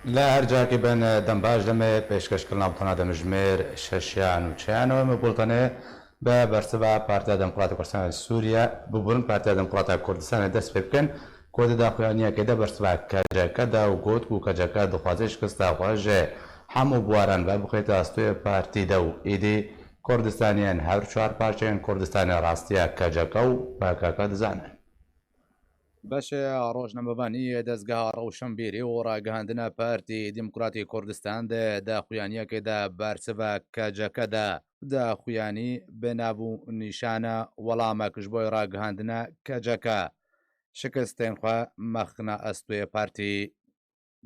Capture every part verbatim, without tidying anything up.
Li her cihekî bin, dem baş, demê pêşkêşkirina bultena demjimêr şeşiya nûçeyan. Ew ê me bultenê bi bersiva Partiya Demokratîk Kurdistanê li Sûriye, biburin Partiya Demokrata Kurdistanê dest pê bikin, ku di daxuyaniyekê de bersiva K C K da û got ku K C K dixwaze şikista xwe ji hemû buwaran ve bixwîte astûyê partî de û êdî Kurdistaniyên her çar parçeyên Kurdistanê rastiya K C K û P K K dizanin. Beşê rojnamevanî yê dezgeha rewşenbîrî û ragihandina Partî Demokratî Kurdistan di daxuyaniyekê de bersiva K C K da. Daxuyanî bi nav û nîşana welamek ji bo ragihandina K C K. Şikistên xwe mexna estûyê partî.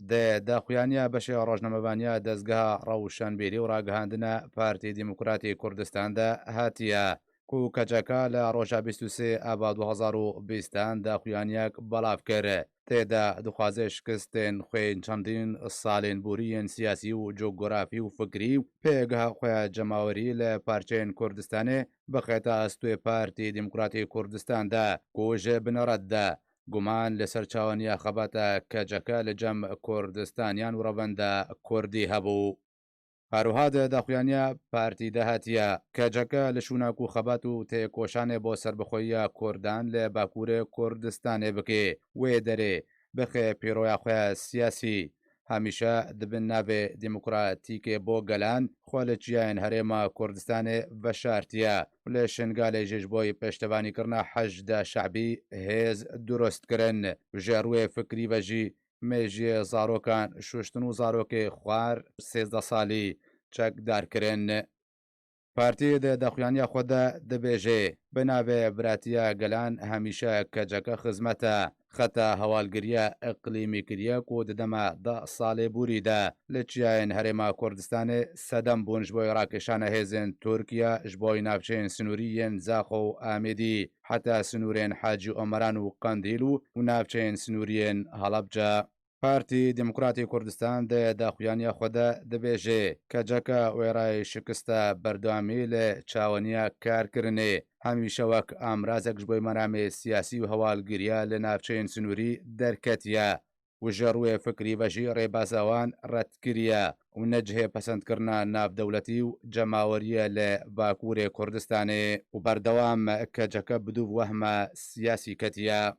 Di daxuyaniya beşê rojnamevaniya dezgeha rewşenbîrî û ragihandina Partî Demokratî Kurdistan de hatiye ku K C K li roja bîst û sê aba du hezar û bîstan daxuyaniyek belav kir. Tê de dixwaze şikistên xwe yên çendîn salên borî yên siyasî û cografî û fikrî û pêgeha xwe ya cemawerî li parçeyên Kurdistanê bixete astûyê Partî Demokratî Kurdistan de ku ji bineret de guman li ser çawaniya xebata K C K li cem Kurdistaniyan û revenda Kurdî hebû. Her wiha di daxuyaniya partî de hatiye, K C K li şûna ku xebat û têkoşanê bo serbixweyiya Kurdan li Bakurê Kurdistanê bike, wê derê bixe pîroya xwe ya siyasî. Hemîşe di bin navê demokratîkê bo gelan xwe li çiyayên Herêma Kurdistanê veşartiye û li Şingalê jî ji bo pêştevanîkirina Heşda Şebî hêz durust kirin. Ji rûyê fikrî ve jî mêjiyê zarokan şuştin û zarokê xwar sêzdeh salî çekdar kirin. Partî di daxuyaniya xwe de dibêje, bi navê Biratiya Gelan hemîşe K C K xizmeta xeta hewalgiriya iqlîmî kiriye ku di dema deh salê borî de li çiyayên Herêma Kurdistanê sedem bûn ji bo rakêşana hêzên Tirkiye ji bo navçeyên sinûrî yên Zaxo û Amêdî heta sinûrên Hacî Omeran û Qendîl û, û navçeyên sinûrî yên Helebce. Partî Demokratî Kurdistan di daxuyaniya xwe de dibêje, K C K wêrayê şikista berdewamî li çawaniya karkirinê hemîşe wek amrazek ji bo meramê siyasî û hewalgiriya li navçeyên sinûrî derketiye û ji rûyê fikrî ve jî rêbaza wan red kiriye û ne cihê pesendkirina navdewletî û cemawerî ye li Bakurê Kurdistanê û berdewam K C K bi dûv wehma siyasî ketiye.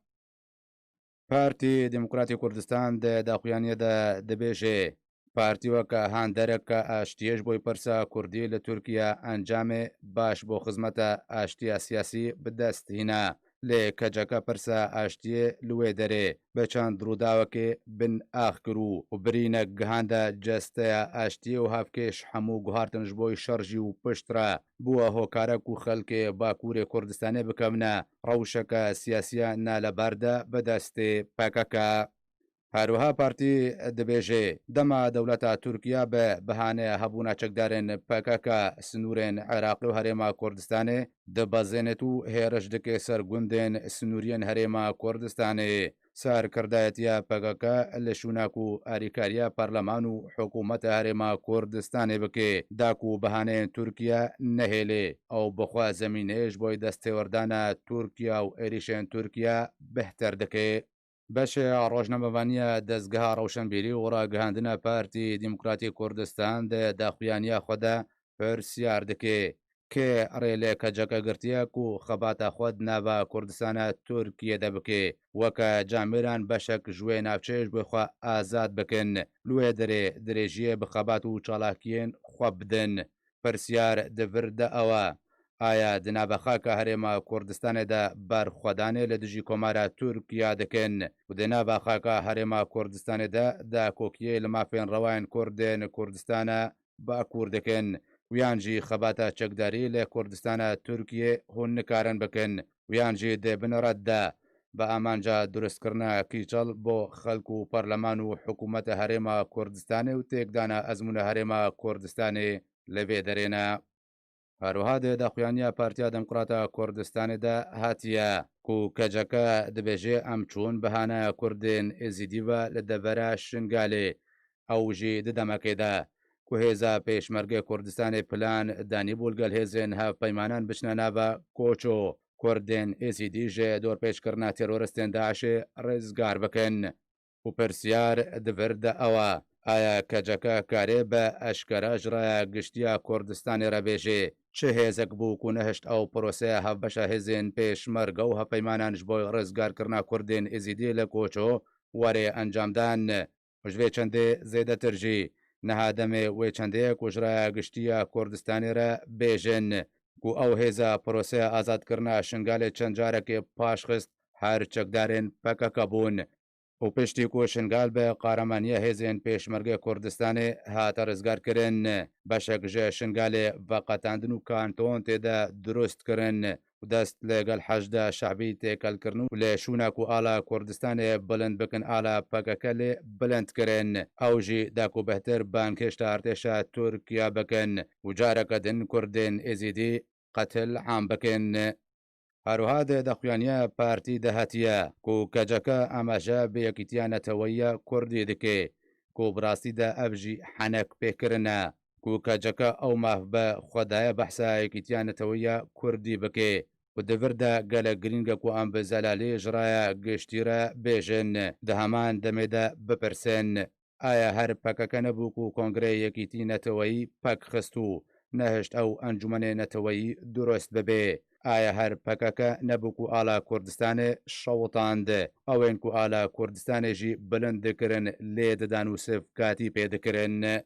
Partî Demokratî Kurdistan di daxuyaniyê de dibêje, partî weke handereke aştiyê ji bo pirsa Kurdî li Tirkiye encamê baş bo xizmeta aştiya siyasî bi dest hîna. Lê K C K pirsa aştiyê li wê derê bi çend rûdawekê bin ax kir û birînek gihanda cesteya aştiyê û hevkêş hemû guhartin ji bo şer jî û piştre bûye hokarek û xelkê Bakurê Kurdistanê bikevine rewşeke siyasiya naleber de bi destê P K K. Her wiha partî dibêje, dema dewleta Tirkiye bi bihanê hebûna çekdarên P K K sinûrên Iraqê û Herêma Kurdistanê dibezênit û hêriş dike ser gundên sinûriyên Herêma Kurdistanê, serkirdayetiya P K K li şûna ku alîkariya parleman û hikûmeta Herêma Kurdistanê bike, da ku bihaneyên Tirkiye nehêlê, ew bi xwe zemînê ji bo destêwerdana Tirkiye û êrîşên Tirkiye bêhtir dike. Beşê rojnamevaniya Dezgeha Rewşenbîrî û Ragihandina Partî Demokratîk Kurdistan di daxuyaniya xwe de pirsiyar dike, kê rê li K C K girtiye ku xebata xwe di nava Kurdistana Tirkiyê de bike, weke camêran beşek ji wê navçeyê ji bo xwe azad bikin, li wê derê dirêjiyê bi xebat û çalakiyên xwe bidin. Pirsiyar di vir de ew e, aya di nava xaka Herêma Kurdistanê de berxwedanê li dijî Komara Tirkiye dikin û di nava xaka Herêma Kurdistanê de dakokiyê li mafên rewayên Kurdên Kurdistana Bakur dikin û yan jî xebata çekdarî li Kurdistana Tirkiyê hûn nikarin bikin û yan jî di bin red de bi amanca durustkirina kîçel bo xelk û parleman û hikûmeta Herêma Kurdistanê û têkdana ezmûna Herêma Kurdistanê li vê derê ne. Her wiha di daxuyaniya Partiya Demokrata Kurdistanê de hatiye ku K C K dibêje, em çûn bihanaya Kurdên Êzîdî ve li devera Şingalê. Ew jî di demekê de ku hêza Pêşmergê Kurdistanê plan danîbû li gel hêzên hevpeymanan biçine nava koç û Kurdên Êzîdî ji dorpêçkirina teroristên DAIŞê rizgar bikin. Û pirsiyar di vir de ew e, Aya K C K karê bi eşkera ji raya giştiya Kurdistanê re bêjê? Çi hêzek bû ku nehişt ew proseya hevbeşa hêzên pêşmerge û hevpeymanan ji bo rizgarkirina Kurdên Êzîdî li Koço were encamdan? Û ji vê çendê zêdetir jî, niha demê wê çendê ye ku ji raya giştiya Kurdistanê re bêjin ku ew hêza proseya azadkirina Şingalê çend carekê paşxist her çekdarên P K K bûn. Û piştî ku Şingal bi qaramaniya hêzên Pêşmergê Kurdistanê hate rizgarkirin, beşek ji Şingalê veqetandin û kanton tê de dirust kirin û dest li gel Heşda Şehbî têkelkirin û li şûna ku ala Kurdistanê bilind bikin, ala P K K lê bilind kirin. Ew jî da ku bêhtir bangkêşta artêşa Tirkiye bikin û careke din Kurdên Êzîdî qetil am bikin. Her wiha di daxuyaniya partî de hatiye ku K C K amaje bi yekîtiya neteweyî ya Kurdî dike ku bi rastî de ev jî henek pêkirin e ku K C K ew maf bi xwe daye behsa yekîtiya neteweyî ya Kurdî bike û di vir de gelek girîng e ku em bi zelalî ji raya giştî re bêjin, di heman demê de bipirsin. Aya her P K K nebû ku Kongreyê Yekîtî Neteweyî pek xist û nehişt ew encûmenê neteweyî durust bibe? Aya her P K K nebû ku ala Kurdistanê şewitand, ewên ku ala Kurdistanê jî bilind dikirin lê didan û sivkatî pê dikirin?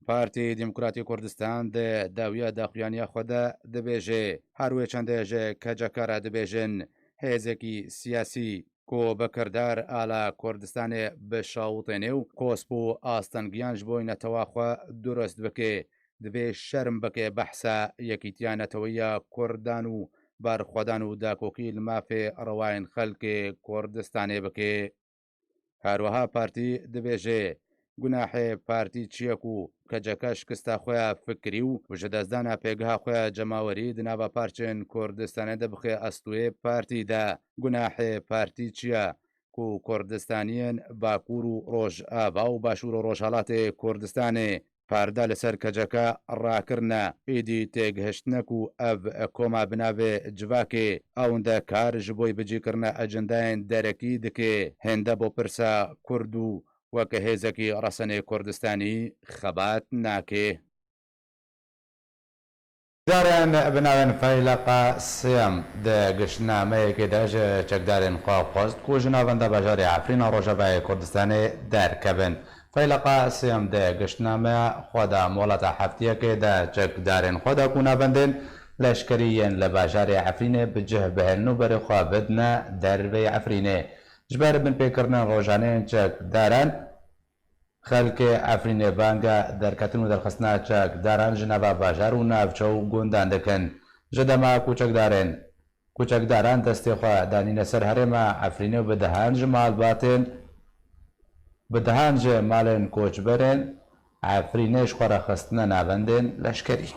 Partî Demokratî Kurdistan di dawiya daxuyaniya xwe de dibêje, her wê çendê ji K C K re dibêjin, hêzekî siyasî ku bi kirdar ala Kurdistanê bişawitêne û kosp û astengiyan ji bo netewa xwe durust bike, divê şerm bike behsa yekîtiya neteweyî ya Kurdan û berxwedan û dakokî li mafê rewayên xelkê Kurdistanê bike. Her wiha partî dibêje, gunahê partî çi ye ku K C K şikista xwe ya fikrî û ji destdana pêgeha xwe ya cemawerî di nava parçên Kurdistanê de bixe estûyê partî de? Gunahê partî çi ye ku Kurdistaniyên Bakur û Rojava û Başûr û Rojhelatê Kurdistanê perde li ser K C K rakirine, êdî têgihiştine ku ev koma bi navê Civakê ewinde kar ji bo bicîkirina ecendayên derekî dike, hênde bo pirsa Kurd û weke hêzekî resenê Kurdistanî xebat nake. Caran bi navên Feyleqa Sêyem di giştnameyekê de ji çekdarên xwe xwest ku ji navenda bajarê Efrîna Rojavayê Kurdistanê derkevin. Feyleqa Sêyem di giştnameya xwe de mohleta heftiyekê de çekdarên xwe de ku navendên leşkerî yên li bajarê Efrînê bi cih bihêlin û berê xwe bidine derveyî Efrînê. Ji ber binpêkirina rojanên çekdaran, xelkê Efrînê banga derketin û derxistina çekdaran ji nava bajar û navçe û gundan dikin. Ji dema ku çekdarên, ku çekdaran destê xwe danîne ser herêma Efrînê û bi dehan ji malbatên, bi dehan ji malên koçberên Efrînê ji xwe re xistine navendên leşkerî.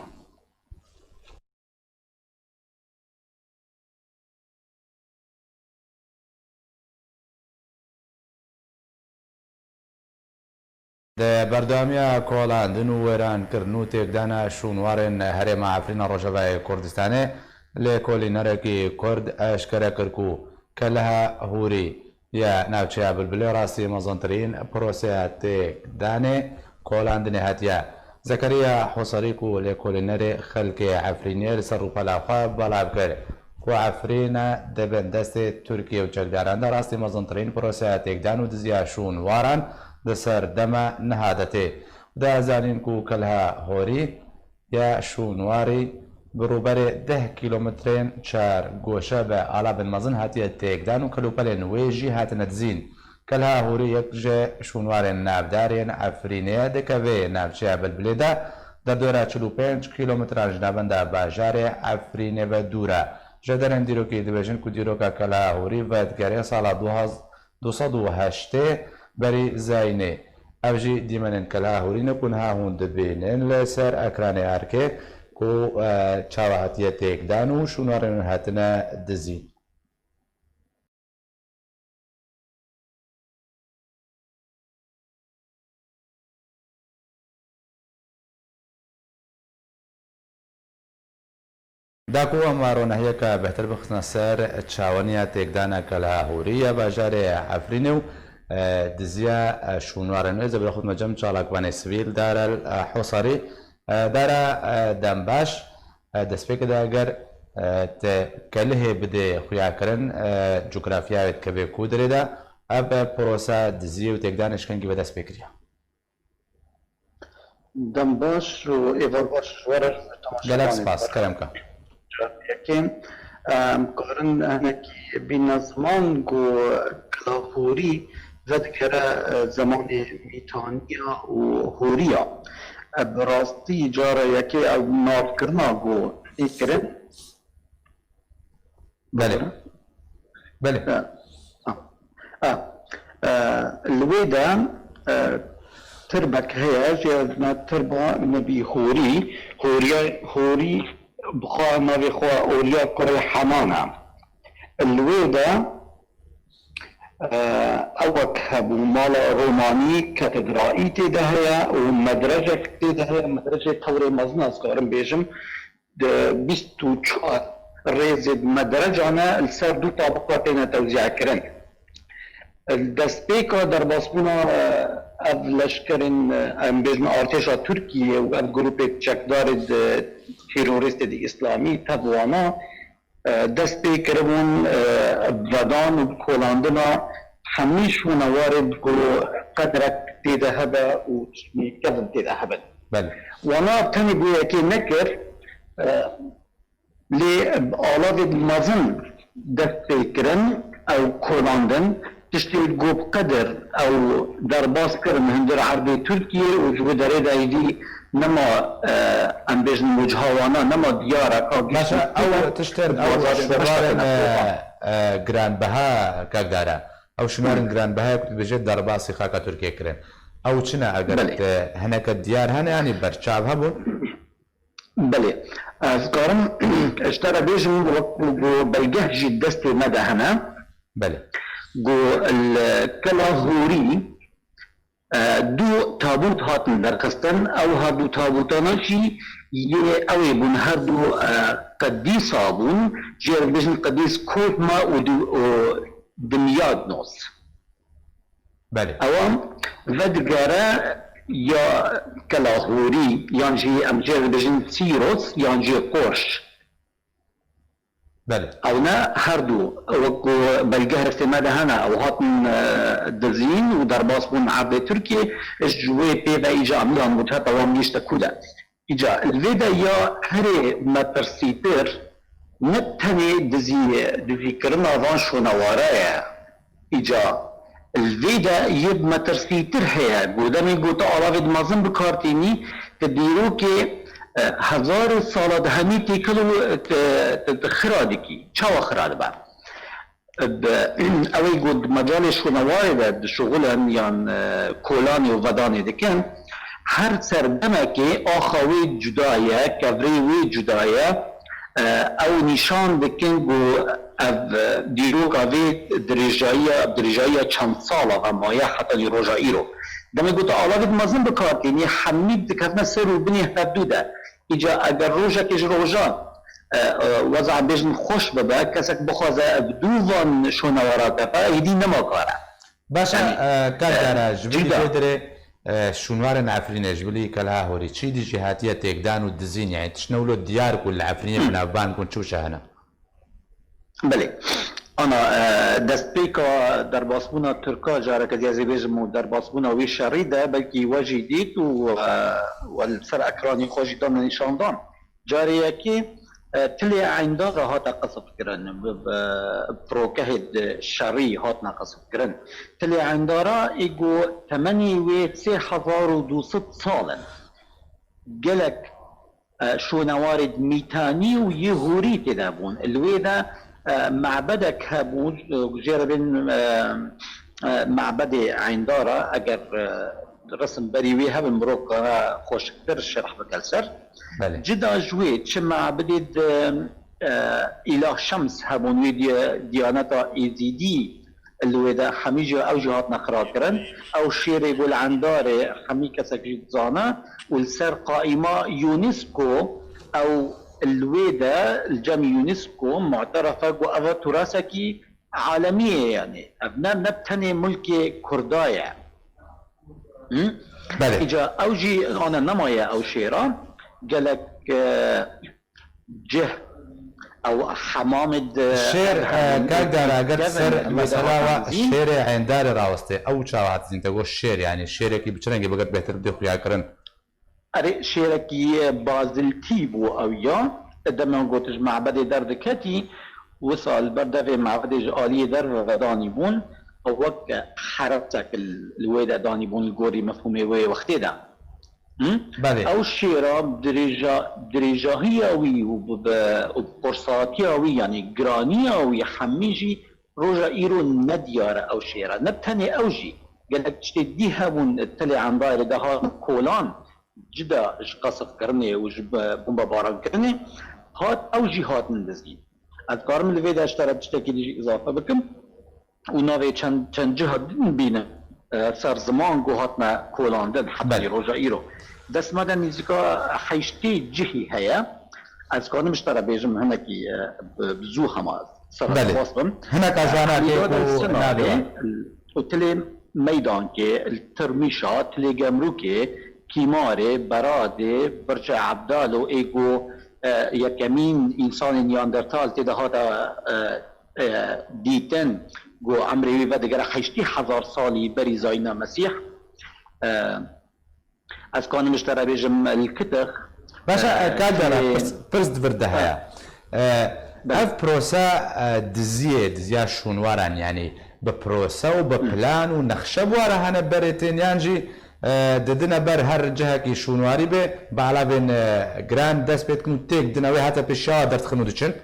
Di berdewamiya kolandin û wêrankirin û têkdana şûnwarên herêma Efrîna Rojavayê Kurdistanê, lêkolînerekî Kurd eşkere kir ku Keleha Hûrî ya navçeya Bilbilê rastî mezintirîn proseya têkdanê kolandinê hatiye. Zekeriya Husarî ku lêkolînerê xelkê Efrînê li ser rûpela xwe belav kir ku Efrîne di bin destê Tirkiye û çekdaran de rastî mezintirîn proseya têkdan û diziya şûnwaran di ser dema niha de tê. Da zanîn ku Kelha Horî ya şûnwarî bi rûberê deh kîlometrên çar goşe bi alabên mezin hatiye têkdan û kelûpelên wê jî hatine dizîn. Kelha Hûrî yek ji şûnwarên navdar yên Efrînê ye, dikeve navçeya Bilbilê de, derdora çil û pênc kîlometran ji navenda bajarê Efrînê ve dûr e. Ji derên dîrokî dibêjin ku dîroka Kelha Hûrî vedigere sala du haz-, du sed û heştê berî zayînê. Ev jî dîmenên Kelha Hûrî ne ku niha hûn dibînin li ser ekranê erkê ku, e, çawa hatiye têkdan û şûnwarên hatine dizîn. Da ku em ronahiyeke bêhtir bixistin ser çawaniya têkdana Kelha Hûrî ya bajarê Efrînê û e, diziya, e, şûnwarên wê, ez ê bila xwe dime cem çalakvanê sivîl, Dara, e, Hosarî, e, Dara, e, dem baş, e, destpêkê de eger, e, te kelihê bidê xuyakirin, e, cografya wê dikeve ku derê de, ev, e, prosa diziyê û têkdanê şikengî ve dest pê kiriye. Dem baş û êvar baş ji we re, ji temaşevanê. Gelek spas, kerem ke. Yekê, em karin hinekî bîne ziman ku Kila Hûrî vedigere, e, zemanê Mîtaniya û Hûriya. E, bi rastî cara yekê ew navkirina ku tê kirin. Belê. Belê. E, ha. E, e, li wê de, e, tirbek heye, jê re dibêjin tirba Nebî Hûrî. Hûriya, Hûrî bi xwe navê xwe Hûriya kurê Henan e. Li wê de, e, ewek hebû, mala romanî, katedralî tê de heye û medrecek tê de heye, medrecê tewrê mezin, ez karim bêjim, di bîst û çar rêzê bi medrecan e, li ser du tabiqa têne tewzîa kirin. Li destpêka derbasbûna, e, ev leşkerên, e, em bêjin artêşa Tirkiyê û ev grûpê çekdarê di terorîstê di îslamî tev wana, e, dest pê kiribûn, e, vedan û kolandina hemî şûnewarê ku qedrek tê de hebe û kevin tê de hebin. Belê. Wana tenê bi yekê nekir, e, lê bi alavê mezin dest pê kirin, ew kolandin, tiştê ku bi qedir ew derbas kirin hundir erdê Tirkiyê û ji wê derê de êdî nema, e, em bêjin muciha wana, nema diyar e, ka Baş e, giştî ew tiştên, ew bazarê şûnwarên, deşta e, e, giranbeha, kak Dara. Ew şûnwarên giranbeha ku dibêje derbasî xaka Tirkiyê kirin. Ew çi ne eger Belê. te hineke diyar hene, yanî berçav hebûn? Belê. Ez karim ji te re bêjim, wek ku belgeh jî destê me de hene. Belê. Ku li Kela Hûrî, e, du tabût hatin derxistin. Ew her du tabûtana jî yê ew ê bûn, her du, e, qedîsa bûn. Jê re dibêjin qedîs Kozma û du-, û Dimyadnos. Belê. Ewa vedigere ya Kela Hûrî, yan jî em jê re dibêjin Sîros, yan jî Qorş. Belê. Ew ne her du, wek ku belge herê me de hene, ew hatin, e, dizîn û derbas bûn erdê Tirkiyê, ji wê pê ve îca em yan muceta wan gihîşte ku de. Îca li vê de ya herê metirsîtir ne tenê dizî, dizîkirina van şonewara ye. Îca li vê de yê metirsîtir heye. Ku demê ku tu alavê di mezin bi kar tînî, tu dîrokê, e, hezarê sala di hemî têkil û tu, tu, tu xira dikî. Çawa xira dibe? Bi, ew ê ku di mecalê şûnewarê de dişuxulin yan, e, kolanê û vedanê dikin, her serdemekê axa wê cuda ye, kevirê wê cuda ye. E, ew nîşan dikin ku ev, e, dîroka vê dirêjayiya, dirêjayiya çend sala ve maye heta lî roja îro. Demê ku tu alavê di mezin bi kar tînî, hemî dikevne ser û binê hevdû de. Îca eger rojekê ji rojan, e, e, weza em bêjin xweş bibe, kesek bixwaze bi dû van şonewara keve, êdî nema kar e. Baş e, Yanî, e, kar e, dara, ji bilî cuda. Vê dirê, e, şûnwarên Efrînê, ji bilî Kela Hûrî, çi dî jî hatiye têkdan û dizîn, yanî tiştine wilo diyar ku li Efrînê bi navbang bûn, çi wişe hene? Belê. Ana, e, destpêka derbasbûna Tirka, careke dî ez ê bêjim, û derbasbûna wî şerî de belkî we jî dît û, e, we li ser ekranê xwe jî dane nîşandan. Carê yekê, e, Tilê Eyndara hate qisifkirin, bi, bi, bi firokehê di şerî hatine qisifkirin. Tilê Eyndara ê ku temenê wê sê hezar û du sed sal in. Gelek e, şûnewarê Mîtanî û yê Hûrî tê de bûn. Li wê de, e, mebedek hebû, e, jê re bên, e, e, mebedê Eyndara, eger, e, resim berî wê hebin, mirov kare xweşiktir şerh bike li ser. Belê. Cida ji wê, çi mebedê di, e, Îlah Şems hebûn, wê diye-, diyaneta Êzîdî, Li wê de hemî jî ew jî hatine xirakirin. Ew şêrê ku li Endarê hemî kesek jî dizane û li ser qaîma UNESCO ew li wê de, li cem UNESCO mu'teref e ku ev turasekî alemî ye, yanî ev ne, ne tenê mulkê Kurda ye. Hı? Belê. Îca ew jî ana nemaye ew şêra. Gelek e, cih ew hemamê di Şêr ev hemamê e, kak dara eger kevin ser wê de mesela hatan wa zîn. Şêrê Endar rastê ew çawa hat zîn te got şêr yani şêrekî bi çi rengî bigirt bêhtir bidê xuya kirin. Erê şêrekî baziltî bû ew ya. Dema ku tu ji mebedê derdiketî, wisa li ber devê mebedê ji aliyê derve ve danî bûn, wek xereftek li wê de danî bûn li gorî mefhûmê wê wextê de. Hı? Belê. Ew şêra dirêja, dirêjahiya wî û bi, bi, û bi qursatiya wî, yanî giraniya wî hemî jî roja îro nediyar e ew şêra. Ne tenê ew jî, gelek tiştê dî hebûn telê Endarê de hat kolan, cida ji qesifkirinê û ji be-, bombebarankirinê hat, ew jî hatin dizîn. Ez dikarim li vê de ji te re tiştekî dî jî îzafe bikim û navê çend, çend ciha din bîne, e, ser ziman ku hatine kolandin heta Belê. roja îro. Dest me de nîzika heştê cihî heye. Ez kanim ji te re bêjim hinekî, e, bi, bi zû hema ez ser Belê. bas bim. Hinek ajanakê Hemîda ku Delsinarê navê û tilê meydankê li Tirmîşa, tilê Gemrûkê, Kîmarê, Beradê, Birca Ebdal û ê ku, e, yekemîn însanê Neandertal tê de hate, e, e, dîtin, ku emrê wî vedigere heştê hezar salî berî zayîna Mesîh. E, ez kanim ji te re bêjim li Kitix. Başa e, e, kak dara tilê- pirs, pirs di vir de heye. E, Belê. Ev prosa e, diziyê, diziya şûnwaran yani bi prosa û bi plan û nexşe bi wara hene berê tên yan jî e, didine ber her cihekî şûnwarî be, bi alavên e, giran dest pê dikin û têk dine wê heta pêşiya derdixin û diçin?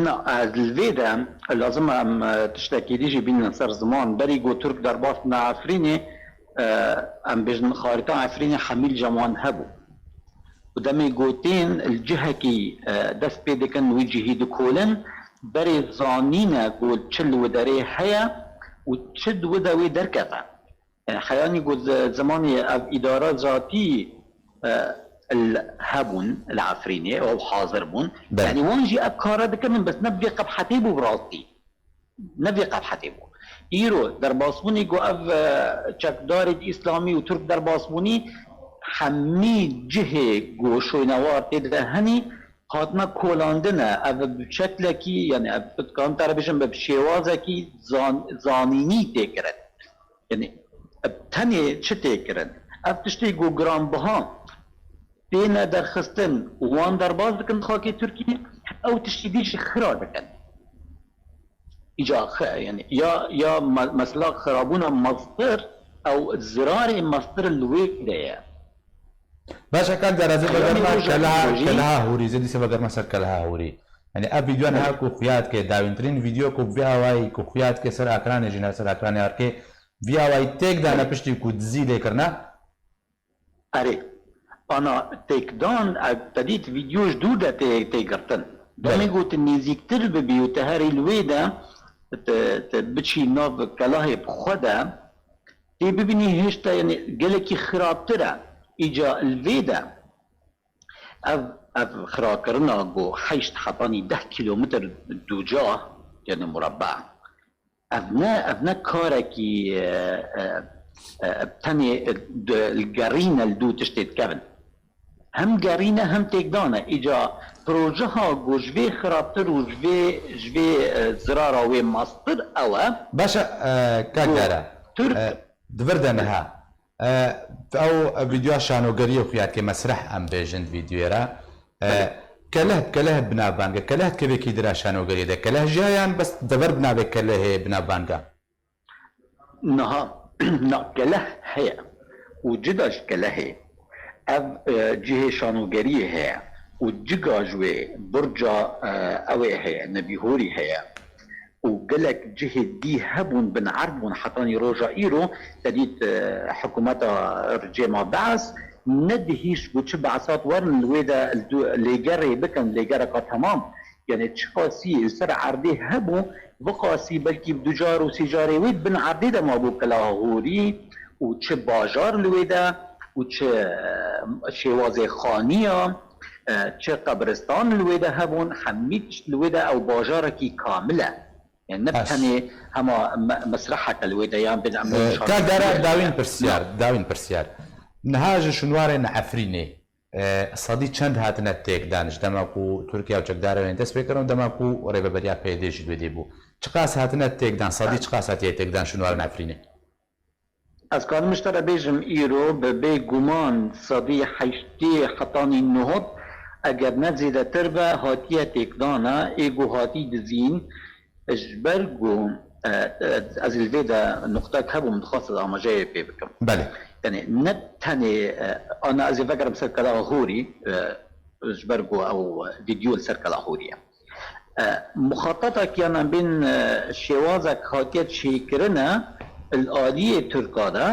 Na, ez li vê de lazim e em e, tiştekî dî jî bînin ser ziman. Berî ku Tirk derbas bine Efrînê, e, em bêjin xarîta Efrînê hemî li cem wan hebû. Û demê ku tên li cihekî e, dest pê dikin wî cihî dikolin, berê zanîne ku çi li wê derê heye û çi di wê de wê derkeve. E, heyanî ku ze-, zimanê ev îdara zatî e, li hebûn, li Efrînê, ew hazir bûn. Belê. Yanî wan jî ev kara dikirin, bes ne bi vê qebhetê bû bi rastî. Ne vê qebhetê bû. Îro derbasbûnê ku ev e, çekdarê di îslamî û Tirk derbasbûnî, hemî cihê ku şoynewar tê de henî, hatine kolandine. Ev bi şeklekî, yani ev dikarim te re bêjim, bi şêwazekî zan-, zanînî tê kirin. Yani tenê çi tê kirin? Ev tiştê ku giranbiha têne derxistin û wan derbas dikin xakê Tirkiyê, ew tiştî dî jî xira dikin. Îca xi-, yani ya, ya me-, mesela xirabûna mastir, ew zirarê mastir li wê de ye. Başa kak dara ez ê Yanî vegerma roja keleha, rojî- keleha hûrî, zê dîse vegerma ser keleha hûrî. Yani ev video niha ku xuya dike, dawîntirîn video ku vî awayî ku xuya dike ser ekranê jî, ser ekranê arkê, vî awayî têk dane piştî ku dizî lê kirine. Erê, ana têkdan, ev te dît video ji dûr de tê, tê girtin. Belê. Demê ku tu nêzîktir bibî û tu herî li wê de, tu, tu biçî nav kelahê bi xwe de, tê bibînî hêşta, yani gelekî xirabtir e. Îca li vê de ev, ev xirakirina ku heşt hetanî deh kîlometr ducah, yani murabba, ev ne, ev ne karekî, e, e, e, tenê, e, di-, li gerîne li dû tiştê dikevin. Hem gerîne hem têkdane. Îca projeha ku ji vê xirabtir û ji vê, ji vê, e, zirara wê mastir ew e. Baş e, e, kak Ku dara. Tirk E, di vir de niha. E, ew videoya şanogeriyê xuya dike, mesreh em bêjin videoyê re. E, keleh, keleh bi navbang e. Keleh dikeve kî dira şanogeriyê de? Keleh jî heye yan bes dever bi navê kelehê bi navbang e? Niha, na, keleh heye û cida ji kelehê ev, e, cihê şanogeriyê heye û ciga ji wê burca, e, ew ê heye, Nebî Horî heye û gelek cihê dî hebûn, bin erd bûn hetanî roja îro. Te dît, e, hikûmeta rejîma Beas nedihîşt ku çi Beasat werin li wê de li dû-, lêgerê bikin, lêgereka temam. Yani çiqasî li ser erdê hebû, viqasî belkî bi du car û sê carê wê bin erdê de mabû Kela Horî û çi bajar li wê de û çi, e, şêwazê xaniya E, çi qebristan li wê de hebûn, hemî tişt li wê de ew bajarekî kamil e. Yani ne Baş. tenê hema me-, mesreheke li wê de yan bin em E, şarkî Kar dara yapın. dawîn pirsiyar, dawîn pirsiyar. Niha ji şûnwarên Efrînê, e, sedî çend hatine têkdan ji dema ku Tirkiye û çekdarên dest pê kirin û dema ku rêveberiya P Y D jî li wê dê bû? Çiqas hatine têkdan, sedî çiqas hatiye têkdan şûnwarên Efrînê? Ez kadim ji te re bêjim, îro bi bêguman sedî heştê hetanî nehot, eger ne zêdetir be, hatiye têkdana, ê ku hatî dizîn, ji ber ku, e, e, ez li vê de nuqtek hebû, min dixwest ez amajeyê pê bikim. Belê. Yani ne tenê, e, ana ez ê vegerim ser kela Hûrî, e, ji ber ku ew vîdeo li ser kela Hûrî ye. E, muxatatekî yan em bên, e, şêwazek hatiye çêkirine li aliyê Tirka de,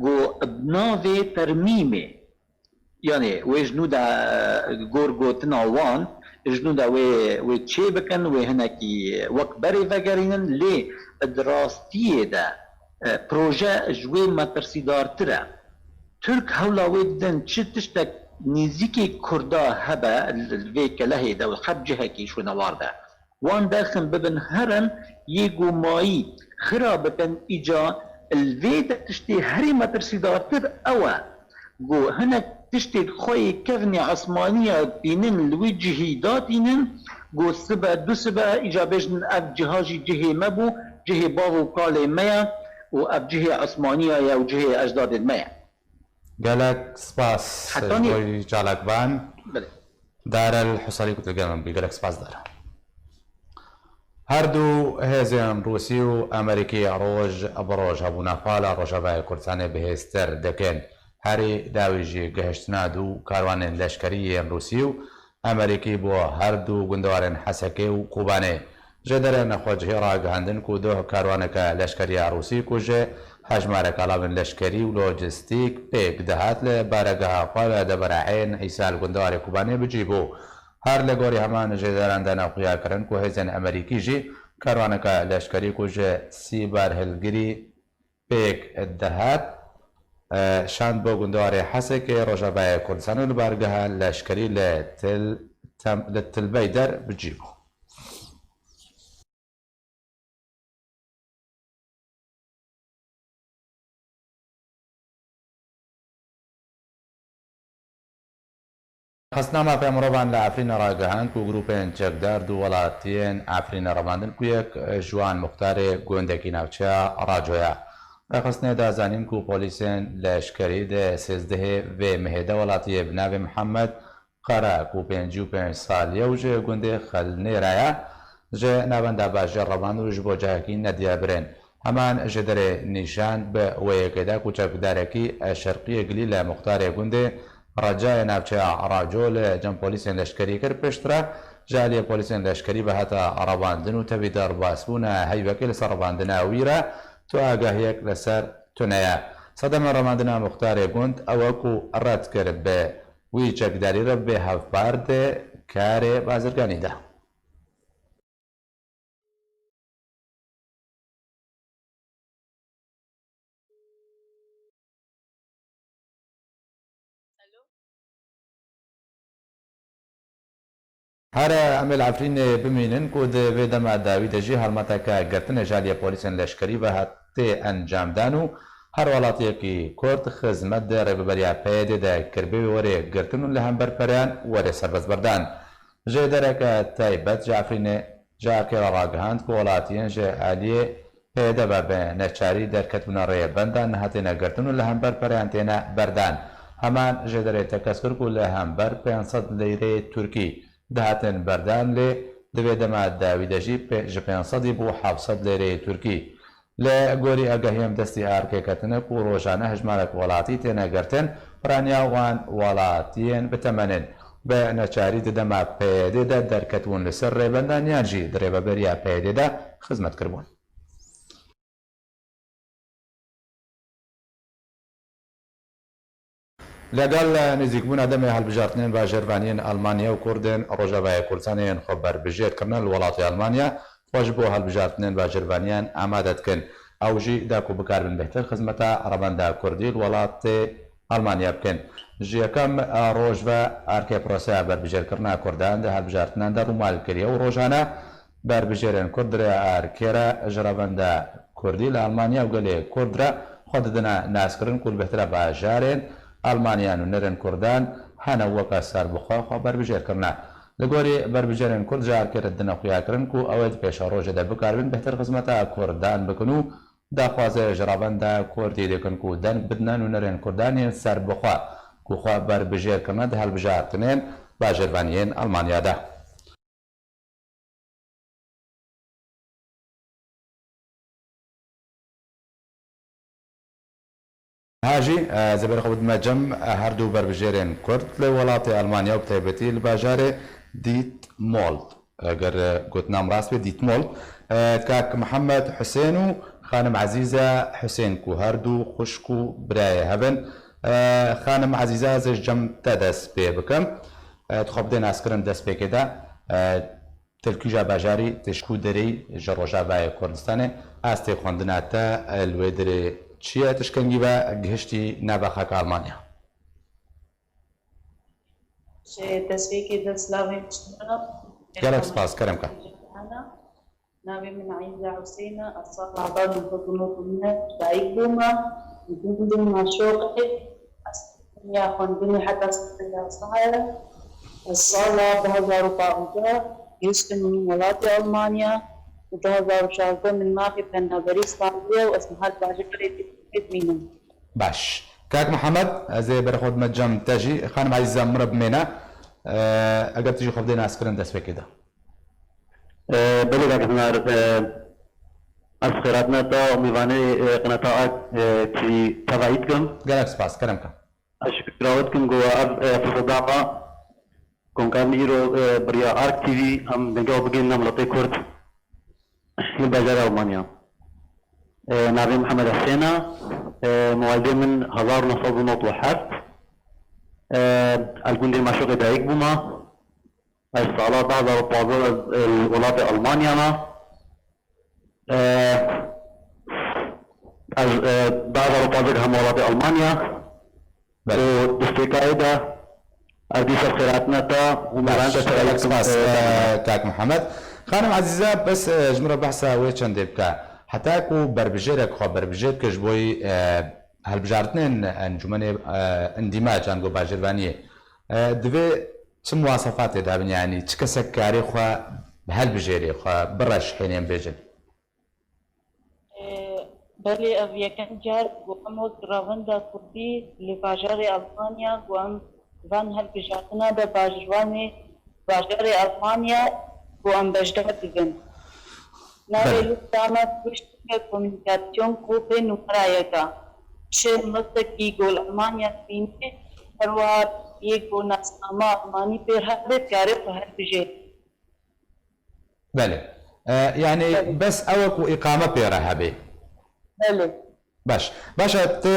ku bi navê termîmê, yanê wê ji nû de, e, gor gotina wan, ji nû de wê, wê çê bikin, wê hinekî wek berê vegerînin, lê di rastiyê de, e, proje ji wê metirsîdartir e. Tirk hewla wê didin çi tiştek nêzîkî Kurda hebe li vê kelehê de û her cihekî şûnewar de. Wan derxin bibin herin yê ku mayî xira bikin, îca li vê de tiştê herî metirsîdartir ew e ku hinek tiştê xwe yê kevnê esmanî ya tînin li wî cihî datînin, ku sibe du sibe îca bêjin ev ciha jî cihê me bû, cihê bav û kalê me ye û ev cihê esmaniya ye û cihê ecdadên me ye. Gelek spas Hetanî- ji bo çalakvan. Belê. Darel Husarî ku tu li gel min bûyî. Gelek spas Darel. Her du hêzên Rûsî û Amerîkî roj bi roj hebûna xwe li Rojavayê Kurdistanê bihêztir dikin. Herî dawî jî gihiştina du karwanên leşkerî yên Rûsî û Amerîkî bo her du gundewarên Hesekê û Kobanê. Ji derên xwecihî ragihandin ku duh karwaneke leşkerî ya Rûsî ku ji hejmarek alavên leşkerî û lojistîk pêk dihat li baregeha xwe li Deverehê yên Îsa li gundewarê Kobanê bi cî bû. Her li gorî heman jêderan de ne xuya kirin ku hêzên Amerîkî jî karwaneke leşkerî ku ji sî barhilgirî pêk dihat, e, şand bo gundewarê Hesekê Rojavayê Kurdistanê û li bargeha leşkerî li Til-, Tem-, li Tilbeyder bi cî bû. Xistna Mafê Mirovan li Efrînê ragihand ku grûpên çekdar du welatiyên Efrînê revandin ku yek ji wan muxtarê gundekî navçeya Raco ye. Rêxistinê da zanîn ku polîsên leşkerî di sêzdehê vê mehê de welatiyê bi navê Mihemed Qara ku pêncî û pênc salî ye û ji gundê Xelnêra ye, ji navenda bajêr revand û ji bo cihekî nediye birên. Heman ji derê nîşan bi wê yekê de ku çekdarekî şerqiyê gilî li muxtarê gundê Recayê navçeya Raco li cem polîsên leşkerî kir. Piştre ji aliyê polîsên leşkerî ve hate revandin û tevî derbasbûna heyvekê li ser revandina wî re tu agahiyek li ser tune ye. Sedema revandina muxtarê gund ew e ku red kir bi wî çekdarî re bê hevpar di karê bazirganî de. Here em ê li Efrînê bimînin ku di vê dema dawî de jî helmeteke girtinê ji aliyê polîsên leşkerî ve hat tê encamdan û her welatiyekî Kurd xizmet di rêveberiya P Y D de kir bê wê were girtin û li hember pereyan were serbestberdan. Jêdereke taybet ji Efrînê ji Erkê re ragihand ku welatiyên ji aliyê P Y D ve bi neçarî derketibûne rêbendan nehatîne girtin û li hember pereyan têne berdan. Heman jêderê tekez kir ku li hember pênc sed lîreyê Tirkî dihatin berdan, lê di vê dema dawî de jî pê-, ji pênc sedî bû heft sed lîreyê Tirkî. Li gorî agahiyên destî Erkê ketine ku rojane hejmarek welatî têne girtin, piraniya wan welatiyên bi temenên bi neçarî di dema P Y D de derketibûn li ser rêbendan yan jî di rêveberiya P Y D de xizmet kiribûn. Legal nêzîkbûna demê hilbijartinên bajêrvaniyên Elmanya û Kurdên Rojavayê Kurdistanê yên xwe berbijêr kirine li welatê Elmanya, xwe ji bo hilbijartinên bajêrvaniyan amade dikin. Ew jî da ku bikarbin bêhtir xizmeta revenda Kurdî li welatê Almanya bikin. Ji yekem roj ve erkê proseya berbijêrkirina Kurdan di hilbijartinan de rûmal kiriye û rojane berbijêrên Kurd di rêya erkê re ji revenda Kurdî li Almanya û gelê Kurd re xwe didine naskirin ku li bêhtir e bajarên Almanya nûnerên Kurdan hene weke serbixwe xwe berbijêr kirine. Li gorî berbijêrên Kurd ji erkê re didine xuyakirin ku ew ê di pêşerojê de bikaribin bêhtir xizmeta Kurdan bikin û daxwaze ji revenda Kurdî dikin ku deng bidine nûnerên Kurdan yên serbixwe ku xwe berbijêr kirine di hilbijartinên bajêrvaniyên Almanya de. Ha jî, e, ez ê berê xwe bidime cem, e, her du berbijêrên Kurd li welatê Almanya û bi taybetî li bajarê Dietmold. Eger, e, gotina min rast be, Dietmold. E, kak Mihemed Husên û xanim Ezîze Husên ku her du xwişk û birayê hev in. E, xanim Ezîze, ez ê ji cem te dest pê bikim. E, tu xwe bidê naskirin destpêkê de. E, Tu li kîja bajarî, tu ji ku derê yî ji Rojavayê Kurdistanê, astê xwendina te li wê derê çi ye, tu ji kengî ve gihiştî nava xaka Almanya? Ji destpêkê de silavên ji te re. Gelek spas, kerem ke. Navê min Eyza Husên e, ez sala hezar neh sed û nod û neh dayik bûme, li gundê Maşoqê. Ez ya xwendinê heta sifir ya sahaya. Ez sala du hezar û panzdeh gihiştim min welatê Almanya û du hezar û şazdeh min mafê penaberî standiye û ez niha li bajarê Dîlokê dimînim. Baş. Kak Mihemed, ez ê berê xwe dime cem te jî. Xanim Ezîze, min re bimêne. Eger tu jî xwe bidê naskirin destpêkê de. Belê, kak Sinar, ez xêratina te û mêvanê qinata A K T V tevayî dikim. Gelek spas, kerem ke. Ez şikira we dikim ku ev firseta me, ku em karin îro bi riya A K T V em dengê xwe bigihînin miletê Kurd li bajarê Almanya. Navê Mihemed Husên e, mewalidê min hezar û neh sed û nod û heft. Ez li gundê Maşoqê dayik bûme. Ez sala du hezar û pazdeh ez, e, li welatê Almanya me. E, ez, e, du hezar û pazdeh hem welatê Almanya. Belê. Û destpêkayê de ez dîsa xêratina te û mêvanê te tevayî dikim, spas, e, e, kak Mihemed. Xanim Ezîze, bes, e, ji min re behsa wê çendê bike. Heta ku berbijêrek xwe berbijêr dike ji bo, e, hilbijartinên encûmenê, e, îndîmac, ango bajêrvaniyê, e, divê çi muwasefatê de hebin, yanî çi kesek karê xwe bi helbijêrê xwe bireşhênê em bêjin? Ee, belê ev yekem car ku em wek revenda Kurdî li bajarê Almanya ku em van hilbijartina de bajarvanê bajarê Almanya ku em beşdar dibin. Navê Belê. Lista me pişt Komunikasyon ku pê numera yek e. Çi miletekî ku li Almanya dibîne, her wiha yek ku nasnama Almanî pê re hebe, dikare xwe hilbijêre. Belê. E, yanî Belê. Bes ew e ku îqame pê re hebe. Belê. Baş. Baş e, tu,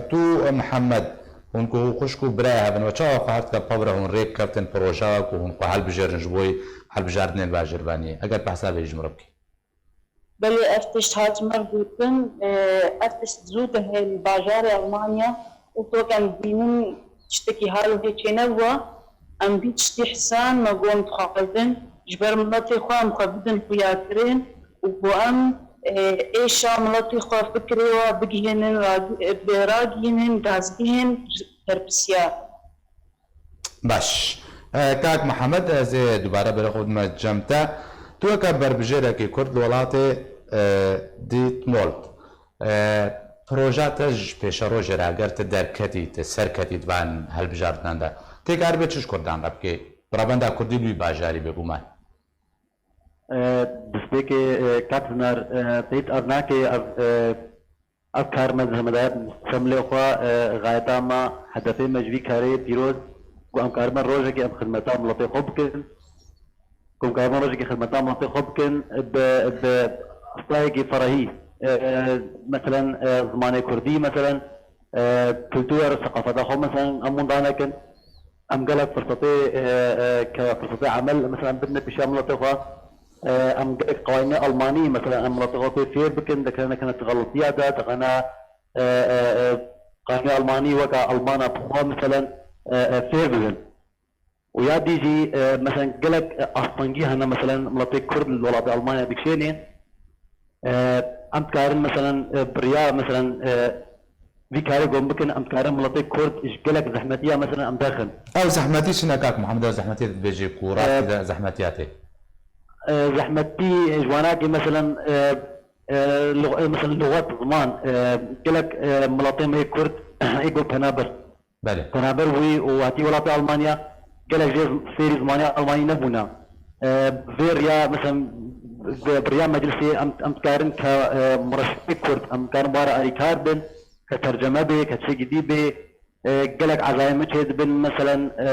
tu Mihemed, hûn ku xwişk û birayê hev in, we çawa xwe her dike pevre hûn rêk keftin projeya ku hûn xwe hilbijêrin ji bo hilbijartinên bajêrvaniyê? Eger behsa vê jî ji min re bikî. Belê ev tişt hat ji me re gotin, e, ev tişt zû dihê li bajarê Almanya û wek em dibînin tiştekî hal wê çênebû, em vî tiştî hisan me got em dixwazin ji ber miletê xwe em xwe bidin xuyakirin û ku em, e, êşa miletê xwe fikrê we bigihînin, ragi-, e, bi ragihînin dazgehên berpirsiyar. Baş. E, kak Mihemed, ez ê dubare berê xwe bidime cem te. Tu weke berbijêrekî Kurd li welatê, e, Dietmold. E, proja te ji pêşerojê re, eger tu derketî, tu serketî di van hilbijartinan de, tê karibê çi ji Kurdan re bikê? Bi revenda Kurdî li wî bajarî bêguman. E, destpêkê, e, kak Sinar, e, peyt ev nake, ev, e, Ev kar me di hemedayet ser milê xwe, e, xayeta me, hedefê me ji vî karê pîroz, ku em karibin rojekê em xidmeta miletê xwe bikin, ku em karibin rojekê xidmeta miletê xwe bikin, bi, bi astayekî ferehî, e, e, meselen, e, zimanê kurdî, meselen, e, kultura, seqafeta xwe, meselen, em winda nekin. Em gelek firsetê, e, e, ke firsetê emel, mesela, em bidine pêşiya miletê xwe. E, em gelek qewaynê Almanî, mesela, em miletê xwe pê fêr bikin, dikene, nekene tu xelitiya de, dixene, e, e, e, qanûnê Almanî weke Almana bi xwe, meselen, e, e, fêr bibin. Û ya dî jî, e, meselen, gelek, e, astengî hene, meselen, miletê Kurd li welatê Almanya dikişênê. E, em dikarin, meselen, e, bi riya, meselen, e, vî karê ku em bikin, em dikarin miletê Kurd ji gelek zehmetiya, meselen, em derxin. Ew zehmetî çi ne, kak Muhammed, ew zehmetiyê dibêjî ku E, rastî de zehmetiya tê? E, zehmetî ji wanakê, meselen, e, e, lug-, e, meselen, luxet, ziman, e, gelek, e, miletê me yê Kurd ê ku penaber Belê. Penaber bûyî û hatî welatê Almanya, gelek jê fêrî zimanê Almanî nebûne. E, vê riya, meselen, bi, bi riya meclisê em, em dikarin ke, e, mireşxê Kurd, em dikarin ware alîkar bin, ke terceme bê, ke çêkî dî bê, e, gelek ezayê me çê dibin, meselen, e,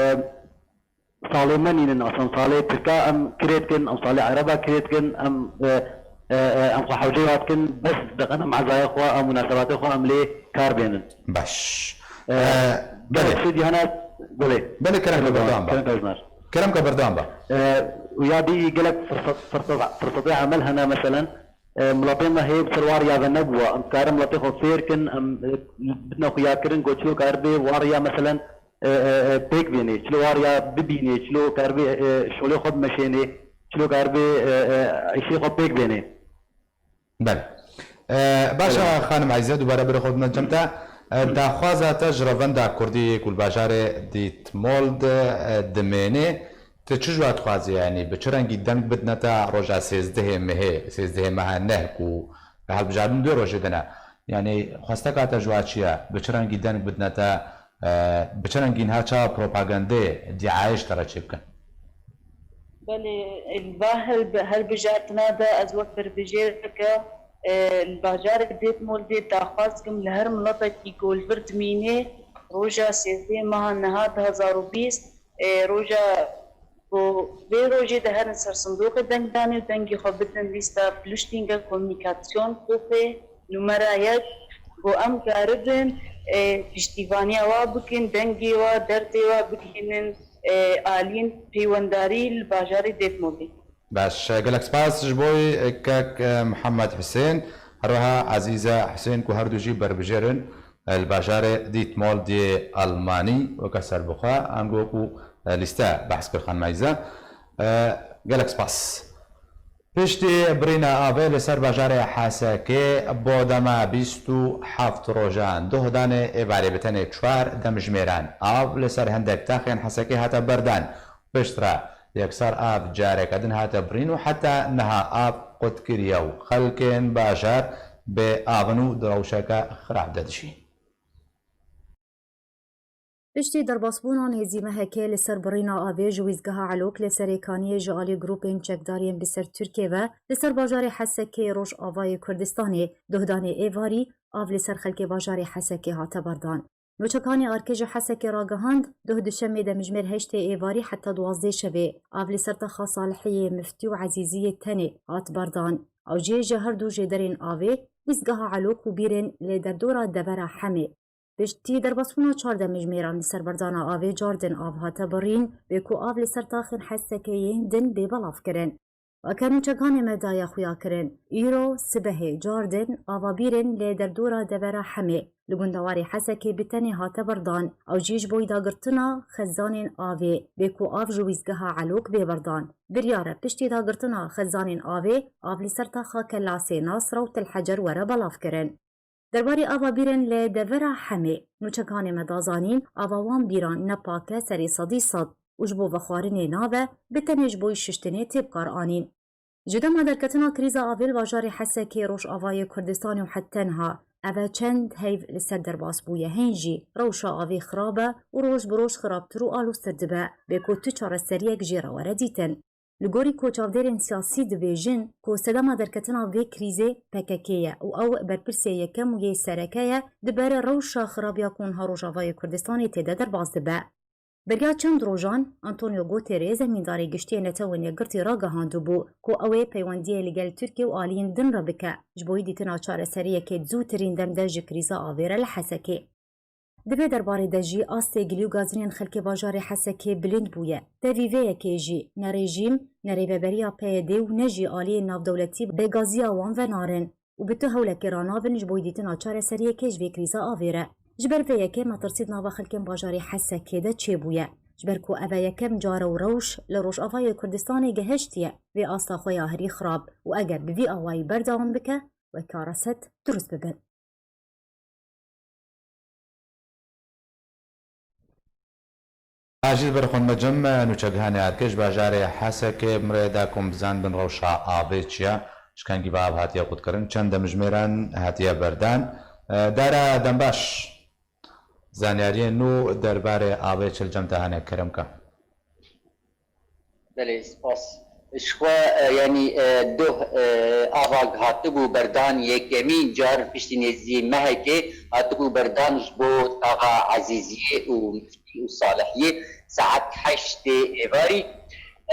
salê me nînin, aslan salê Tirka em kirê dikin, em salê Ereba kirê dikin, em, e, e, e, em xwe hewceyê wa dikin, bes diqin em ezayê xwe, em munasebatê xwe em lê kar bênin. Baş. E, E, gelek belê. Şêdî hene, belê. Belê, kerem ke Kerem berdewam be. Kerem ke Kerem ke berdewam be. E, û ya dî gelek firsat, firsat, firsatê emel hene, meselen, e, miletê me hê bi ser wariya ve nebûwa. Em dikarin miletê xwe fêr kin, em, e, bidine xuyakirin, ku çilo karibe wariya, meselen, e, e, e, pêk bênê, çilo wariya bibînê, çilo karibe, e, şolê xwe bimeşênê, çilo karibe, e, e, îşê xwe pêk bênê. Belê. E, baş e, Belê. Xanim Eyze, dubare berê xwe bidin cem te. E, daxwaza te ji revenda Kurdî ku li bajarê Dîtmol de, e, dimêne, tu çi ji we dixwazî, yanî bi çi rengî deng bidine te roja sêzdehê mehê, sêzdehê meha neh ku hilbijartin du rojê de ne? Yanî xwesteka te ji we çi ye? Bi çi rengî deng bidine te, e, bi çi rengî niha çawa propagandê, dîayê ji te re çêbikin? Belê, li va hilbi-, hilbijartina de ez wek berbijêreke, e, li bajarê Dêtmol dê daxwaz kim li her miletekî ku li vir dimînê roja sêzdehê meha niha du hezar û bîst, e, roja ku vê rojê de herin ser sindoqê dengdanê û dengê xwe bidin lîsta Flüchtlinge Kommunikasyon Gruppe numera yek, ku em karibin, e, piştîvaniya wa bikin, dengê wa, derdê wa bigihînin, e, aliyên peywendarî li bajarê Dêtmolê. Baş, gelek spas ji bo, e, kek, e, Mihemed Hisên, her wiha Ezîze Hisên ku her du jî berbijêr in, e, li bajarê Dîtmol dê Almanî weke serbixwe, ango ku, e, lîste behs kir xanima Ezîze. E, gelek spas. Piştî birîna avê li ser bajarê Hesekê bo dema bîst û heft rojan, duhdanê êvarê bi tenê çar demjimêran av li ser hindek taxên Hesekê hate berdan. Piştre yekser av careke din hate birîn û heta niha av qut kiriye û xelkên bajar bê av in û di rewşeke xirab de dijîn. Piştî derbasbûna nêzî mehekê li ser birîna avê ji wîzgeha Elok li Serê Kaniyê ji alî grûpên çekdar yên bi ser Tirkiyê ve li ser bajarê Hesekê Rojavayê Kurdistanê, duhdanê êvarî av li ser xelkê bajarê Hesekê hate berdan. Nûçekanê ARKê ji Hesekê ragihand, duh duşemê demjimêr heştê êvarî heta duwazdeh şevê av li ser taxa Salihiyê, Miftî û Ezîziyê tenê hat berdan. Ew jî ji her du jêderên avê, wîzgeha Elok û Bîrên li derdora devera Hemê. Piştî derbasbûna çar demjimêran li ser berdana avê cardin av hate birîn, bê ku av li ser taxên Hesekê yên din bê belavkirin. Weke nûçekanê me daye xuyakirin, îro sibehê cardin ava Bîrên li derdora devera Hemê li gundewarê Hesekê bi tenê hate berdan. Ew jî ji bo dagirtina xezanên avê, bê ku av ji wîzgeha Elok bê berdan. Biryar e piştî dagirtina xezanên avê, av li ser taxa Kelasê, Nasra û Til Hecer were belavkirin. Derbarê ava Bîrên li devera Hemê, nûçekanê me da zanîn, ava wan bîran ne pak e serê sedî sed û ji bo vexwarinê nav e, bi tenê ji bo şiştinê tê bikaranîn. Ji dema derketina krîza avê li bajarê Hesekê Rojavayê Kurdistanê û heta niha, ev e çend heyv li ser derbas bûye, hên jî rewşa avê xirab e û roj bi roj xirabtir û aloztir dibe, bê ku tu çareseriyek jê re were dîtin. Li gorî ku çavdêrên siyasî dibêjin ku sedema derketina vê krîzê P K K ye û ew berpirsê yekem û yê sereke ye, di ber rewşa xirab ya ku niha Rojavayê Kurdistanê tê de derbas dibe. Beriya çend rojan Antonio Guterres, zemîndarê giştî yê Netewên Yekgirtî ragihandibû ku ew ê peywendiyê li gel Tirkiye û aliyên din re bike, ji bo dîtina çareseriyekê di zûtirîn dem de ji krîza avê re li Hesekê. Di vê derbarê de jî astê gilî û gazinên xelkê bajarê Hesekê bilind bûye. Tevî vê yekê jî ne rejîm, ne rêveberiya P Y D û ne jî aliyên navdewletî bi gaziya wan venarin û bi tu hewlekê re nabin ji bo dîtina çareseriyekê ji vê krîza avê re. Ji ber vê yekê metirsî di nava xelkên bajarê Hesekê de çêbûye. Ji ber ku ev e yekem car e û rewş li Rojavayê Kurdistanê gehiştiye vê asta xwe ya herî xirab û eger bi vî awayî berdewam bike, weke Reset durust bibin. Ajî li ber xwe me cem nûçegihanê Erkê ji bajarê Hesekê mirê da ku em bizanibin rewşa avê çi ye, ji kengî ve av hatiye qutkirin, çend demjimêran hatiye berdan. Dara dembaş, zanyariyên nû derbarê avê çi li cem te hene, kerem ke. Belê, spas. Ji xwe, e, yanî, e, doh, e, ava hatibû berdan yekemîn car piştî nêzî mehekê hatibû berdan ji bo taxa Ezîziyê û Miftî û Salihiyê saet heştê êvarî,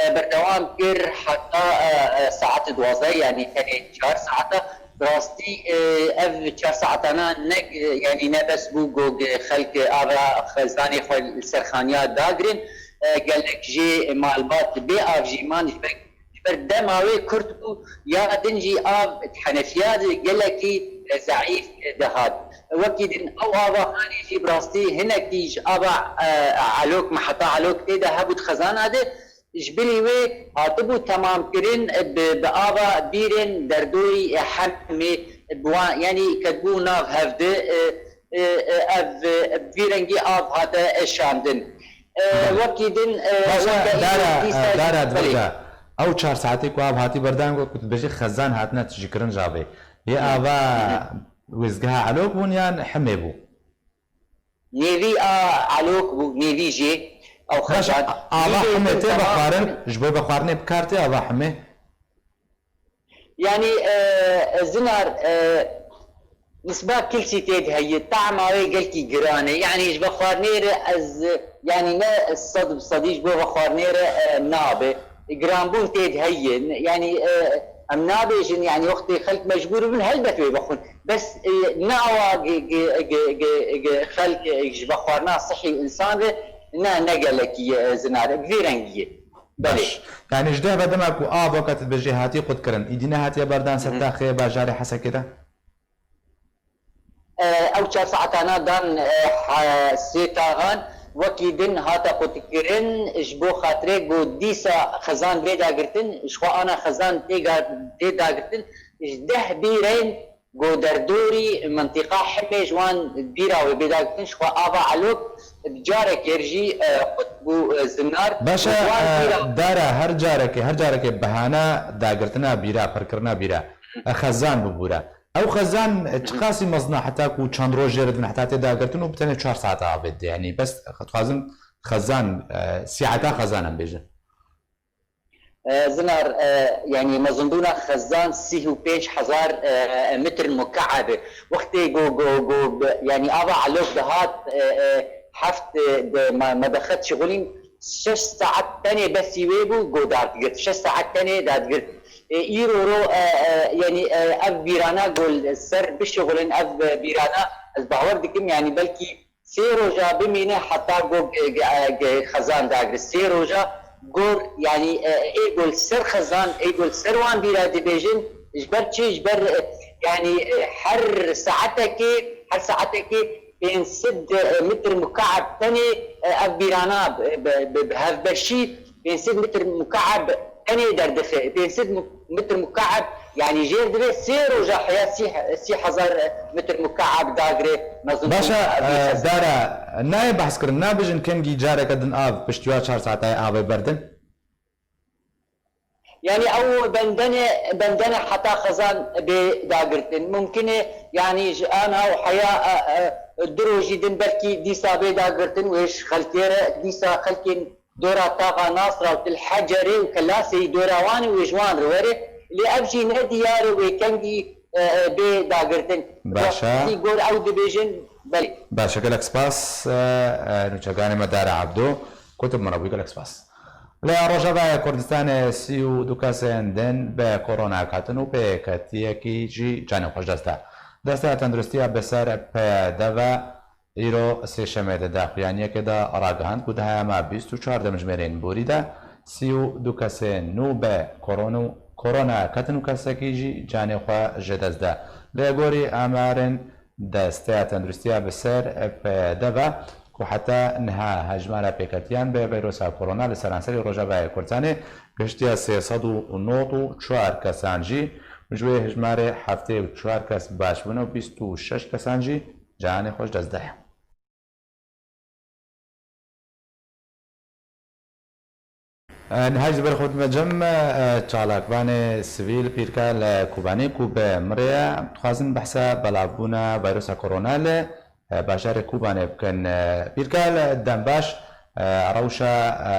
e, berdewam kir heta, e, e, saet duwazdeh, yanî tenê çar saeta. Bi rastî, e, ev çar saetana ne, e, yanî ne bes bû ku xelk ava xezanê xwe li ser xaniya dagirin. E, gelek jê malbat bê av jî man ji ber, ji ber dema wê kurt bû, ya din jî av di henefiya de gelekî, e, zeîf, e, dihat. Wekî din ew ava hanê jî bi rastî hinekî ji ava, e, Elok, meheta Elok tê de hebû di xezana de. Ji bilî wê hatibû temamkirin bi, bi ava bîrên derdorî Hemê, bi wan, yanî ketibû nav hevdi, e, e, e, ev, e, bi vî rengî av hate şandin. E, Belê. Wekî din, e, Baş e, weke îro dara, dîsa e, dara belê. Dibêje, ew çar saetê ku av hatî berdan, ku tu dibêjî xezan hatine tijîkirin ji avê. Yê Hı. ava Hı hı. wêzgeha Elok bûn yan Hemê bû? Nêvî a Elok bû, nêvî jê ew Baş e, xezan. ava Nîvê Hemê din tê temam vexwarin, ji bo vexwarinê bi kar tê ava Hemê? Yanî, e, zinar, e, nisba kilsî tê de heye, tahma wê gelkî giran e. Yanî ji vexwarinê re ez, yanî ne sed bi sedî ji bo vexwarinê re, e, nabe. Giranbûn tê de heye. Yanî, e, em nabêjin, yanî wextê xelk mecbûr bin, helbet wê bixwin. Bes, e, ne awa gi, gi, gi, gi, gi xelk, e, ji vexwarina sihî û însan re, ne, ne gelekî, e, zinar e, bi vî rengî ye. Belê. Baş. Yanî ji deh ve dema ku av weke tu dibêjî hatî qutkirin, îdî nehatiye berdan ser Hı hı. taxê bajarê Hesekê de? E, ew çar saetana dan, e, ha, sê taxan, wekî din hate qutkirin, ji bo xatirê ku dîsa xezan bê dagirtin, ji xwe ana xezan tê ga-, tê dagirtin, ji deh bîrên ku derdorî mintîqa Hemê ji wan bîra wê bê dagirtin, ji xwe ava Elok bi carekê jî, e, qut bû, e, zinar. Baş e, Ji wan e, bîra dara her carekê, her carekê behana dagirtina bîra, pirkirina bîra, e, xezan bibûre. Ew xezan, e, çiqasî mezin e heta ku çend roj jê re dibin heta tê dagirtin û bi tenê çar saeta avê dide. Yanî bes dixwazim xezan, e, sîheta xezan em bêjin. E, zinar, e, yanî mezinbûna xezan sî û pênc hezar, e, metr mukeb e. Wextê go, go, go, bi, yanî ava Elok dihat, e, e, heft, e, de me, me dixet şixulîn, şeş saet tenê besî wê bû, go dardigirt. Şeş saet tenê dardigirt. E, îro ro, e, e, yanî, e, ev bîrana go li ser bişixulin, ev, e, bîrana ez bawer dikim, yanî belkî sê roja bimîne heta go, e, e, e, xezan dagir. Sê roja gor, yanî, e, ê go li ser xezan, ê go li ser wan bîra dibêjin, ji ber çi? Ji ber, e, yanî, e, her saetekê, her saetekê pênc sed metr mukab tenê, e, ev bîrana bi, bi, bi, bi hevbeşî pênc sed metr mukab tenê derdixe. Pênc sed mu-, metr mukab, yanî jêr divê sê roja heya sî, sî hezar metr mukab dagire mezin. Baş e, e, dara, nayê behs kirin, nabêjin kengî careke din av, piştî wa çar saetayê avê berdin? Yanî ew bendene, bendene heta xezan bê dagirtin. Mumkin e, yanî ji ana û heya, e, e, du rojî din belkî dîsa bê dagirtin wê ji xelkê re, dîsa xelkên dora taxa Nasra û Til Hecerê û Kelaseyî dora wan û wê ji wan re were. Lê ev jî ne diyar e wê kengî, e, e, bê dagirtin. Baş e. Wextî gor ew dibêjin, belê. Baş e, gelek spas, e, e, nûçeganê me Dara Ebdo. Ku tu bi min re bûyî, gelek spas. Li Rojavayê Kurdistanê sî û du kesên din bi korona ketin û pêketiyekî jî canê xwe ji dest da. Desteya Tenduristiya bi ser pê de ve îro sêşemê di daxuyaniyekê de ragihand ku di hema bîst û çar demjimêrên borî de sî û du kesên nû bi koron-, korona ketin û kesekî jî canê xwe ji dest da. Li gorî amarên Desteya Tenduristiya bi ser pêde ve ku heta niha hejmara pêketiyan bi veyrusa korona li seranserî Rojavayê Kurdistanê gihiştiye sê sed û nod û çar kesan jî, ji wê hejmarê heftê û çar kes baş bûne û bîst û şeş kesan jî canê xwe ji dest daye. Niha ji ber xwe dime cem, e, çalakvanê sivîl Pîrkal Kobanî ku bi min re ye, dixwazin behsa belavbûna vayrusa korona li, e, bajarê Kobanê bikin. E, Pîrkal, dem baş, e, rewşa, e,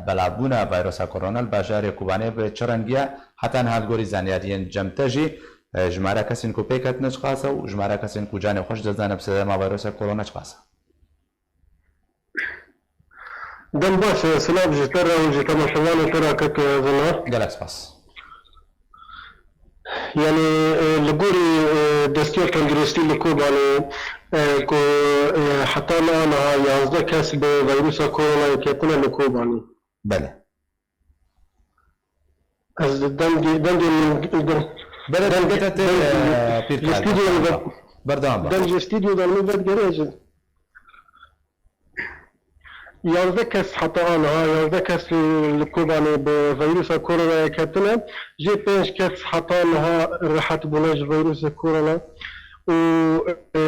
belavbûna vayrusa korona li bajarê Kobanê bi çi rengî ye? Heta niha li gorî zanyariyên cem te jî, e, jimara kesên ku pêk hatine çiqas e û jimara kesên ku canê xwe ji dest dane bi sedema vayrusa korona çiqas e? Dem baş, e, silav ji te re û ji temaşevanê te re kek, e, Zinar. Gelek spas. Yanî, e, li gorî, e, destiya tenduristî li Kobanê, e, ku, e, heta niha yazdeh kes bi veyrusa koronayê ketine li Kobanê. Belê. Ez dengê, dengê min, Belê, dengê te tê, dengê e, Pîrkal, ji stûdyoyê berdewam be. Berdewam be. Deng ji stûdyodan min vedigerê ez. Yazdeh kes heta aniha, yazdeh kes li Kobanê bi veyrusa koronayê ketine. Jê pênc kes heta niha rehet bûne ji veyrusa korona. Û, e,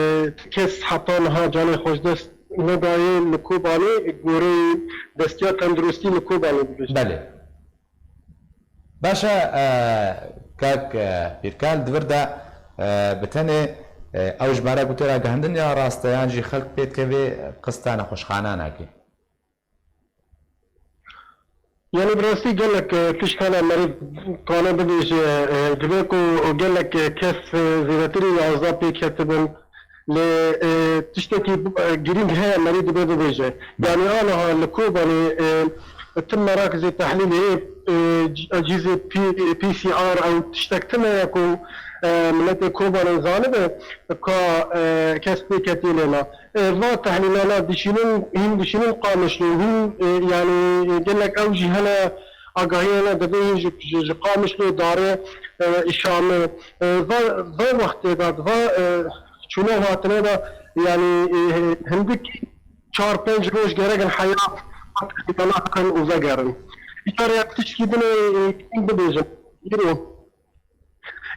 kes heta niha canê xwe ji dest nedayê li Kobanê, goreyê destiya tenduristî li Kobanê dibêje. Belê. Baş e, e, kak, e, Pîrkal, di vir de, e, bi tenê, e, ew jimare ku tê ragihandin ya rast e, yan jî xelk pê dikeve qista nexweşxananakê? Yanî bi rastî gelek, e, tişt hene merî kane bibêje, e, divê ku gelek, e, kes, e, zêdetirî yazdeh pê ketibin. Lê, e, tiştekî, e, girîng heye, merî divê bibêje. Yanî aniha li Kobanê, e, tim merakizê tehlîlê, e, c-, cîzê P-, P C R ew tiştek tune ye ku, e, miletê Kobanê zanibe ka, e, kes pê ketiye lê na. E, va tehlîlana dişînin, hîn dişînin Qamişlo, hîn, e, yanî gelek ew jî hene, agahî hene, divê hîn ji, ji, ji Qamişlo dare, e, Şamê. E, va, va wextê de, va, e, çûna hatinê de, yanî, e, hindik çar pênc roj gerek in heya tehlîlana herin û vegerin. Îcar ya tiştkî din ê, e, bibêjim. Îro.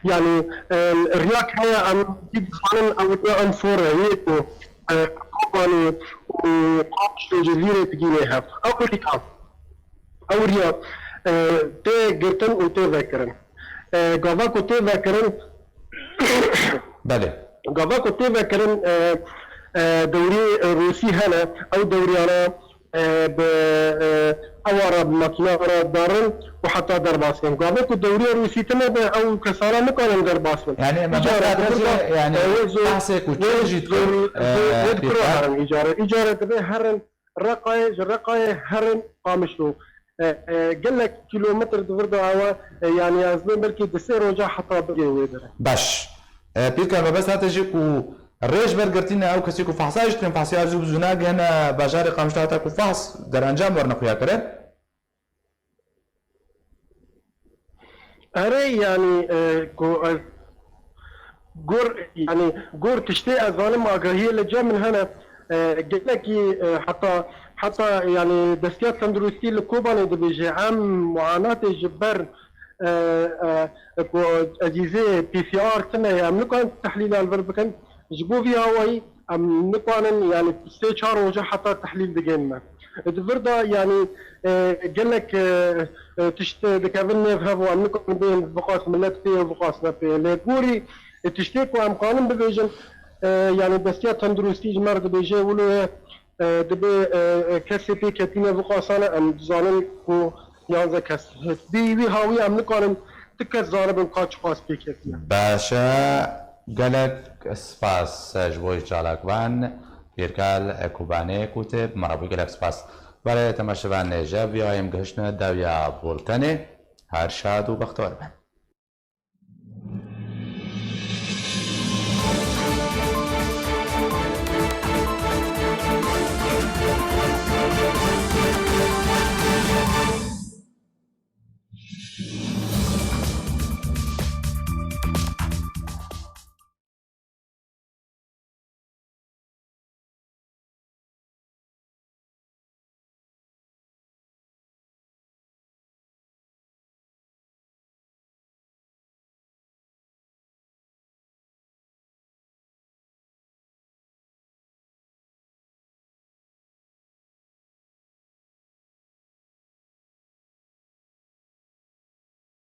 Yanî, e, riyak heye, em jî dizanin, ew riya em sor e, yê ku, e, Kobanê û Qamişlo Cizîrê digîne hev. Ew riya, ew riya, e, tê girtin û tê vekirin. E, gava ku tê vekirin, Belê. Gava ku tê vekirin, e, e, dewrî, e, Rûsî hene, ew dewriyana, e, bi, e, ewa re, bi makîna re darin û heta derbas kirin. Gava ku dewriya Rûsî tune be, ew kesana nikarin derbas bin. Yanî, me Îcare behsa te dibir jî, de, yanî, e, wê zor, behsê ku wê çê jî zor, dikir, wê, e, wê dikir pîrkar. Herin îcare. Îcare divê herin Reqayê, ji Reqayê herin Qamişlo. E, e, gelek kîlometr di vir de ew e, e, yanî ez bên belkî di sê roja heta bigê wê derê. Baş. E, Pîrkal, mebest hate jî ku rê ji ber girtîne ew kesî ku fehsa jî tên fehsê erzû bi zû nagihine bajarê Qamişlo heta ku fehs derencam werne xuya kirin. Erê, yanî, e, ku ez gor, yanî, gor tiştê ez zanim agahiyê li cem min hene, e, gelekî, e, heta, heta, yanî, destiya tenduristî li Kobanê dibêje, em muanatê ji ber, e, e, ku ecîzê P C R tune ye, em nikarin tehlîla li vir bikin. Ji bo vî awayî em nikarin, yanî sê çar roja heta tehlîl digên me. Di vir de, yanî, e, gelek, e, e, tişt dikevin nêv hev û em nikarin bêjin biqas milet pê û biqas ne pê. Lê gorî, e, tiştê ku em kanin bibêjin, e, yanî destiya tenduristî ji me re dibêje wilo ye, e, dibê, e, e, kesê pê ketîne biqasane, em dizanin ku yanzdeh kes. Bî wî hawî em nikarin ti kes zanibin ka çiqas pê ketiye. Baş e, gelek spas ji bo çalakvan Pîrkal Kobanê ku tê bi me re bû. Gelek spas. Belê temaşevan, nêje vî ayê em gihiştine dawiya bultenê. Her şad û bextewar bin.